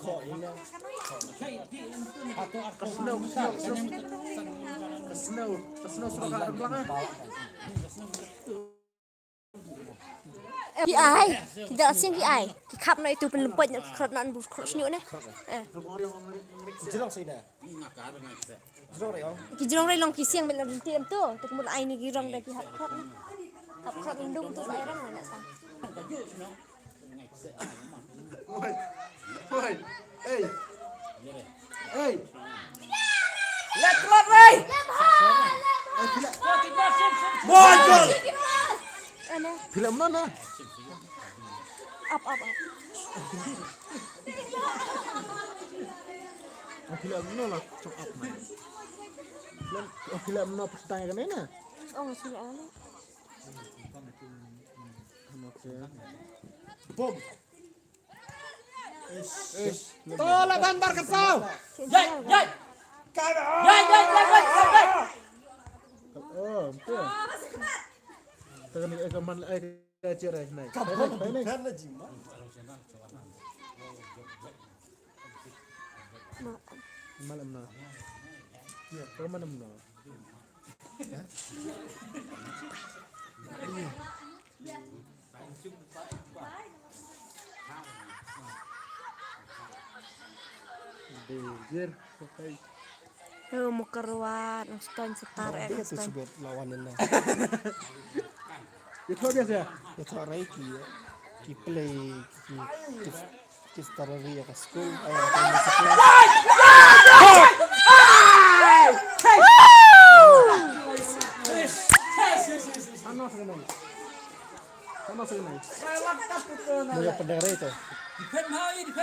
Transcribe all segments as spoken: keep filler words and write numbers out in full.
Ka snow, ka snow, ka snow, ka snow, ka snow. Ki ai, ki da sing ki ai. Ki khap na itu pynlempoj na ki khrot nan bu khrot sñiuh ne. Eh. Jrong sida. Jrong rei ong. Ki jrong rei long ki siang bel lam ti em tu. Tu kumul ai ni ki rong da ki hap khrot na. Hap khrot lum tu ai rong na sa. Hoi. Hoi. Ei. Ei. Left, left, right. Ei, phi la. Ball, ball. Ano? Phi la mano na? Up, up, up. Phi la mano la chong up na. Phi la mano pastang ka ne na? Oh, sini ano? Okay. Boom. To la ban bar ka saw. Jai, jai. Jai, jai, jai, jai, jai. Oh, betul. Tekan ni, eh, kaman, eh, ka chere, nai. Kaman, nai, nai. Kan la jima. Malam na. Ya, kaman na. Dejir, okay. Tu mukarwat, nang ston setar, eh, ston. Subet lawan na. Itu biasa. Itu orang ki, ki play, ki, ki Ki starari ya ka skul, ay, ya ka skul. Ano sa ganun? Ano sa ganun? Mo ya pendere ito.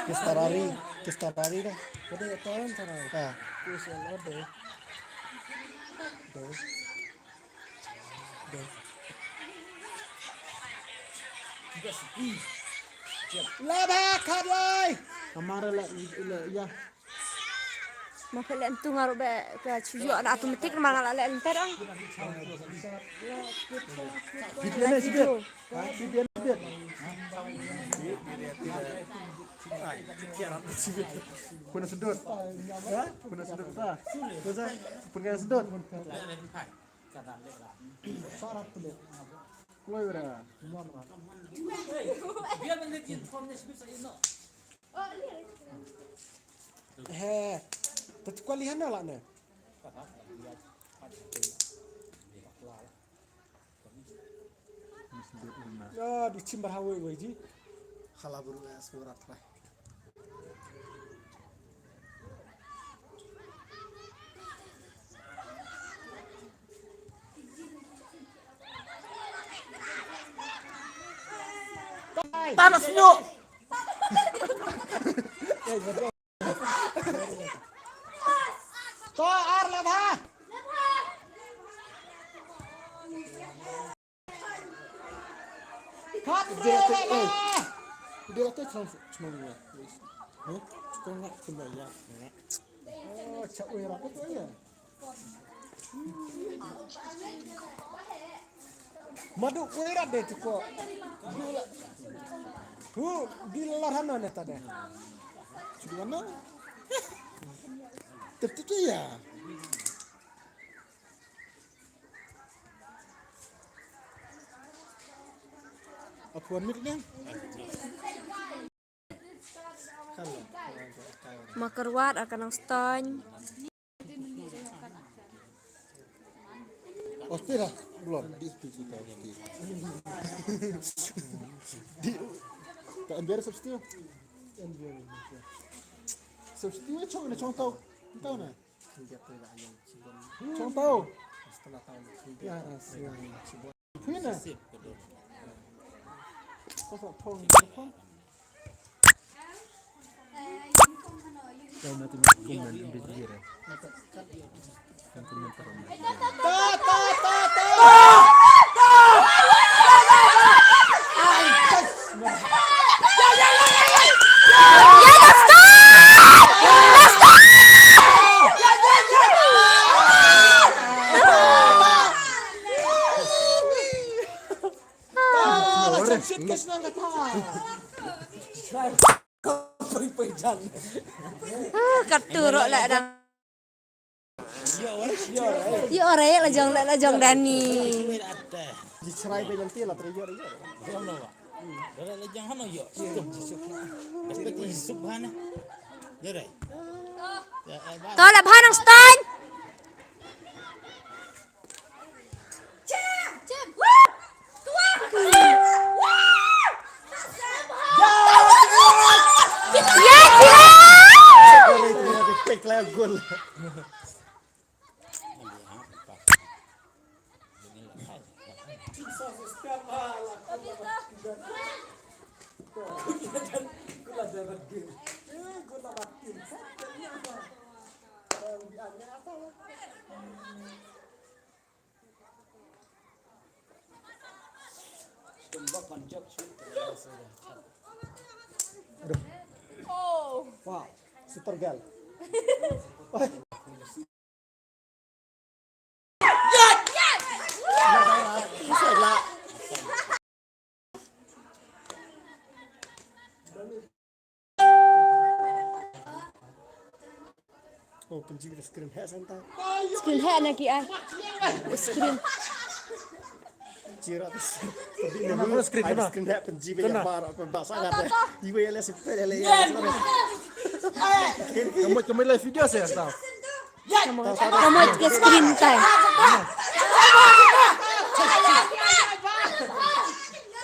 Ki starari, ki starari na. Pwede ito yung starari. Ah. Kuya siya, Lord, eh. Lord. Laba khadwai. Kamara la, la, ya. Ma pele em tu ngaru be ka chuyo na automatic ma ngala le enter ang. Video na sibet. Ha, video na sibet. Kuna sedot. Ha? Kuna sedot ta. Kuna sedot. Kloi wera. He. Tat kwali hana la ne. Ya, du chimbar hawi wai ji. Khala buru ya, surat lah. Panas nyo. To ar la ba. Dia tu, eh. Dia tu cuma, cuma ni. Hah? Cuma nak kena ya. Oh, cak oi rapat tu ya. Madu oi rapat tu ko. Hu, di larhana ne tade. Cuma mana? Tep tu ya. Apuan mit niam. Makarwat akan ang stone. Ospira, belum. Di speed kita, di speed. Di, tak ambil substitute. Substitute cong na cong tau. Tau na. Chong tau. Ya, ya. Phi na. Ko sa phong, phong. Kau nanti nak komen di dia. Kan komen. Ta, ta, ta, ta. Ah, katu ruh lah dang. Ïoh re la jong, la jong Dani. To la bha nang stan. Wow, super girl. Oh, pynjih da screen heh santa. Screen heh na ki ai. Screen. Jira. Screen heh pynjih ba bar ba sa ngat. Iwa ya le sipel ya le ya. Kamu kamu live video saya tahu. Kamu kamu ke screen time.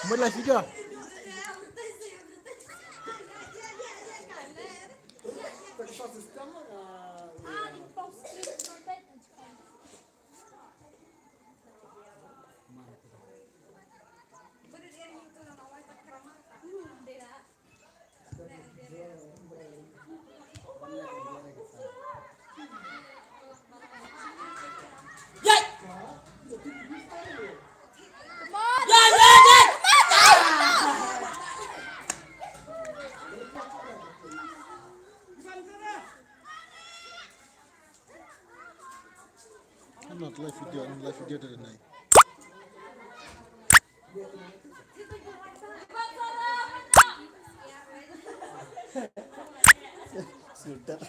Kamu live video. Not live video, live video da nai. Sultan.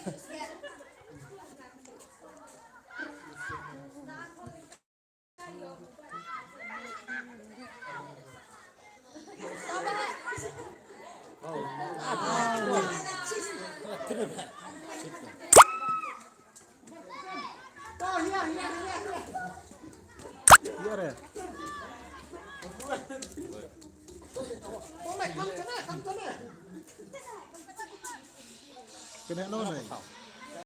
Kena no nai.